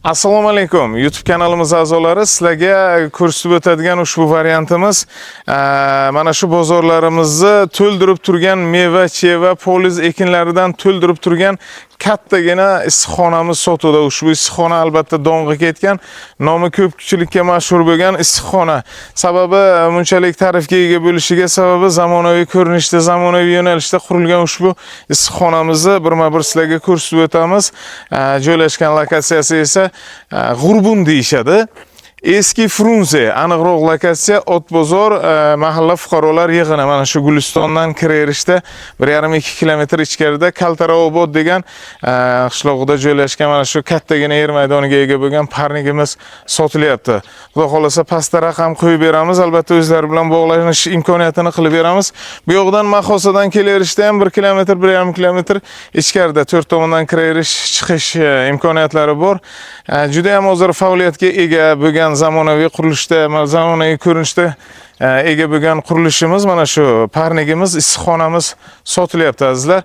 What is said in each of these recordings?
Assalomu alaykum, YouTube kanalimiz a'zolari. Sizlarga ko'rsatib o'tadigan ushbu variantimiz mana shu bozorlarimizni to'ldirib turgan meva, cheva, poliz ekinlaridan to'ldirib turgan kattagina issiqxonamiz sotuvda. Ushbu issiqxona albatta dong'i ketgan, nomi ko'pchilikka mashhur bo'lgan issiqxona. Sababi bunchalik ta'rifga ega bo'lishiga sababi zamonaviy ko'rinishda, zamonaviy yo'nalishda qurilgan ushbu issiqxonamizni birma-bir sizlarga ko'rsatib o'tamiz. Joylashgan lokatsiyasi esa G'urbun deyishadi. Eski Frunze, aniqroq lokatsiya Otbozor mahalla fuqarolar yig'ini. Mana shu Gulistondan kiraverishda 1,5-2 kilometr ichkarida Kaltaraobod degan qishlog'ida joylashgan mana shu kattagina yer maydoniga ega bo'lgan parnigimiz sotilyapti. Xudo xolasa, pastda raqam qo'yib beramiz, albatta o'zlari bilan bog'lanish imkoniyatini qilib beramiz. Bu yoqdan Maxosadan kelaverishda ham 1 kilometr, 1,5 kilometr ichkarida to'rt tomondan kiraverish, chiqish imkoniyatlari bor. Juda ham hozir faoliyatga ega bo'lgan zamonaviy qurilishda, zamonaviy ko'rinishda ega bo'lgan qurilishimiz, mana shu parnigimiz, issiqxonamiz sotilyapti, azizlar.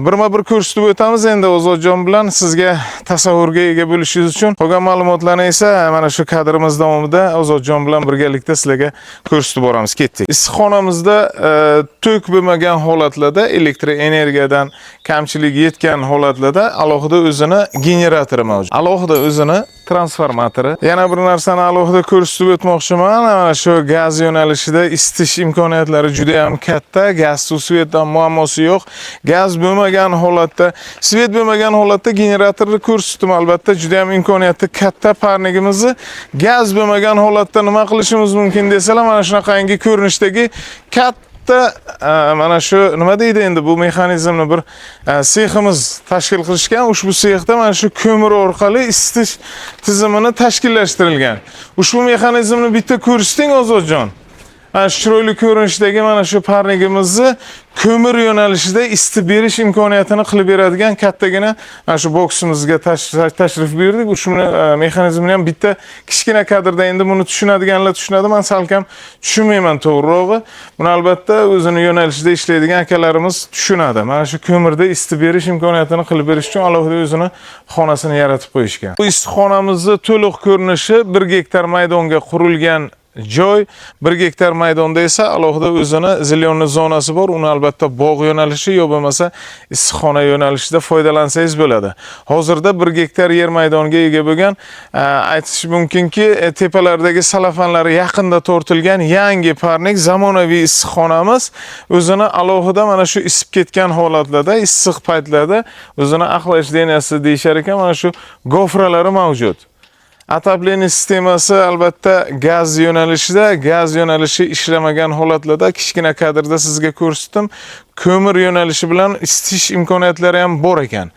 Birma-bir ko'rsatib o'tamiz endi Ozodjon bilan, sizga tasavvurga ega bo'lishingiz uchun. Qolgan ma'lumotlarni esa mana shu kadrimiz davomida Ozodjon bilan birgalikda sizlarga ko'rsatib boramiz. Ketdik. Issiqxonamizda tok bo'lmagan holatlarda, elektr energiyadan kamchilik yetgan holatlarda alohida o'zini generatori mavjud. Alohida o'zini transformatori. Yana bir narsani alohida ko'rsatib o'tmoqchiman. Mana shu gaz yo'nalishida isitish imkoniyatlari juda ham katta. Gaz, suv, свет dan muammosi yo'q. Gaz bo'lmagan holatda, свет bo'lmagan holatda generatorni ko'rsatdim albatta, juda ham imkoniyati katta parnigimizni. Gaz bo'lmagan holatda nima qilishimiz mumkin desalar, mana shunaqangi ko'rinishdagi katta mana shu, nima deydi endi, bu mexanizmni bir seximiz tashkil qilishgan. Ushbu sexda mana shu ko'mir orqali isitish tizimini tashkillashtirilgan. Ushbu mexanizmni bitta ko'rsating, Ozodjon. Mana shu chiroyli ko'rinishdagi mana shu parnigimizni ko'mir yo'nalishida isitib berish imkoniyatini qilib beradigan kattagina mana shu boksimizga tashrif buyurdik. Ushbu mexanizmni ham bitta kichkina kadrda, endi buni tushunadiganlar tushunadi, man salkam tushunmayman to'g'rirog'i. Buni albatta o'zini yo'nalishida ishlaydigan akalarimiz tushunadi. Mana shu ko'mirda isitib berish imkoniyatini qilib berish uchun alohida o'zini xonasini yaratib qo'yishgan. Bu issiqxonamizni to'liq ko'rinishi 1 gektar maydonga qurilgan joy. 1 gektar maydonda esa alohida o'zini зелёный zonasi bor. Uni albatta bog' yo'nalishi yo bo'lmasa issiqxona yo'nalishida foydalansangiz bo'ladi. Hozirda 1 gektar yer maydoniga ega bo'lgan, aytish mumkinki, tepalardagi salafanlari yaqinda tortilgan yangi parnik, zamonaviy issiqxonamiz o'zini alohida mana shu isib ketgan holatlarda, issiq paytlarda o'zini охлаждения si deyishar ekan, mana shu gofralari mavjud. Отопление sistemasi albatta gaz yo'nalishida, gaz yo'nalishi ishlamagan holatlarda kichkina kadrda sizga ko'rsatdim. Ko'mir yo'nalishi bilan isitish imkoniyatlari ham bor ekan.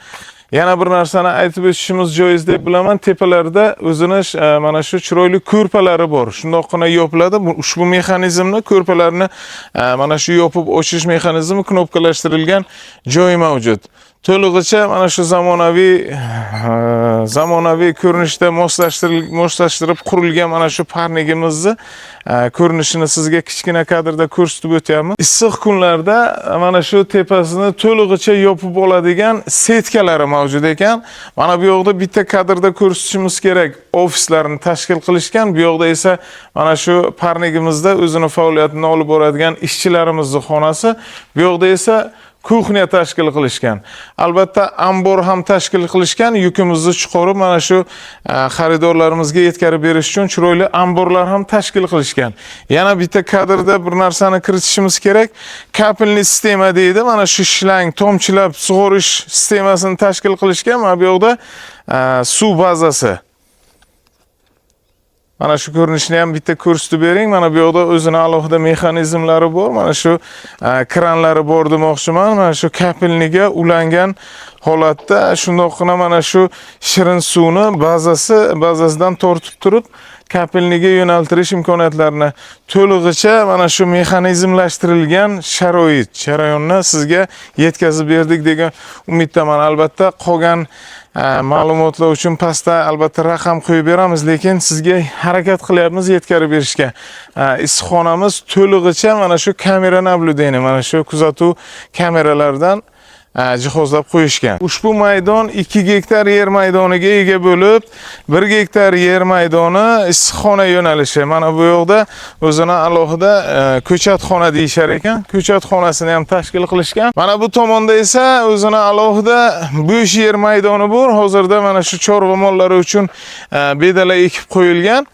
Yana bir narsani aytib o'tishimiz joiz deb bilaman. Tepalarda o'zini mana shu chiroyli ko'rpalari bor. Shundoqqina yopiladi. Ushbu mexanizmni, ko'rpalarni mana shu yopib ochish mexanizmi knopkalashtirilgan joyi mavjud. To'lig'icha mana shu zamonaviy ko'rinishda moslashtirib qurilgan mana shu parnigimizni ko'rinishini sizga kichkina kadrda ko'rsatib o'tyapmiz. Issiq kunlarda mana shu tepasini to'lig'icha yopib oladigan setkalari mavjud ekan. Mana bu yoqda bitta kadrda ko'rsatishimiz kerak. Ofislarni tashkil qilishgan. Bu yoqda esa mana shu parnigimizda o'zini faoliyatini olib boradigan ishchilarimizni xonasi. Bu yoqda esa кухня tashkil qilishgan. Albatta ambor ham tashkil qilishgan. Yukimizni chiqarib mana shu xaridorlarimizga yetkazib berish uchun chiroyli amborlar ham tashkil qilishgan. Yana bitta kadrda bir narsani kiritishimiz kerak. Капельный sistema deydi. Mana shu shlang tomchilab sug'orish sistemasini tashkil qilishgan. Mana bu yoqda suv bazasi. Mana shu ko'rinishni ham bitta ko'rsatib bering. Mana bu yoqda o'zini alohida mexanizmlari bor. Mana shu kranlari bor demoqchiman. Mana shu капельный ga ulangan holatda shundoqqina mana shu shirin suvni bazasidan tortib turib капельный ga yo'naltirish imkoniyatlarini to'lig'icha mana shu mexanizmlashtirilgan sharoit, jarayonni sizga yetkazib berdik degan umiddaman. Albatta qolgan ma'lumotlar uchun pastda albatta raqam qo'yib beramiz, lekin sizga harakat qilyapmiz yetkazib berishga. Issiqxonamiz to'lig'icha mana shu kamera наблюдение, mana shu kuzatuv kameralaridan jihozlab qo'yishgan. Ushbu maydon 2 gektar yer maydoniga ega bo'lib, 1 gektar yer maydoni issiqxona yo'nalishi. Mana bu yoqda o'zini alohida ko'chatxona deyishar ekan. Ko'chatxonasini ham tashkil qilishgan. Mana bu tomonda esa o'zini alohida bo'sh yer maydoni bor. Hozirda mana shu chorva mollari uchun bedala ekib qo'yilgan.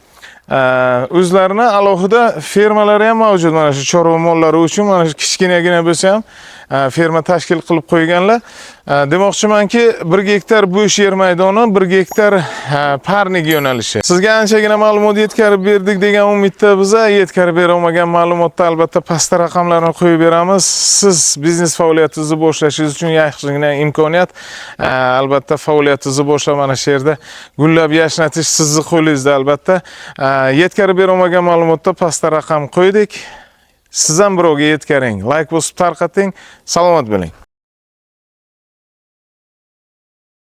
O'zlarini alohida fermalari ham mavjud mana shu chorva mollari uchun, mana shu kichkinagina bo'lsa ham ferma tashkil qilib qo'yganlar. Demoqchimanki, 1 gektar bo'sh yer maydoni, 1 gektar parnik yo'nalishi. Sizga anchagina ma'lumot yetkazib berdik degan umidda biza yetkazib bera olmagan ma'lumotda albatta pastda raqamlarni qo'yib beramiz. Siz biznes faoliyatingizni boshlashingiz uchun yaxshigina imkoniyat. Albatta faoliyatingizni boshlab mana shu yerda gullab yashnatish sizni qo'lingizda albatta. Yetkazib bera olmagan ma'lumotda pastda raqam qo'ydik. Siz ham birovga yetkaring, layk bosib tarqating. Salomat bo'ling.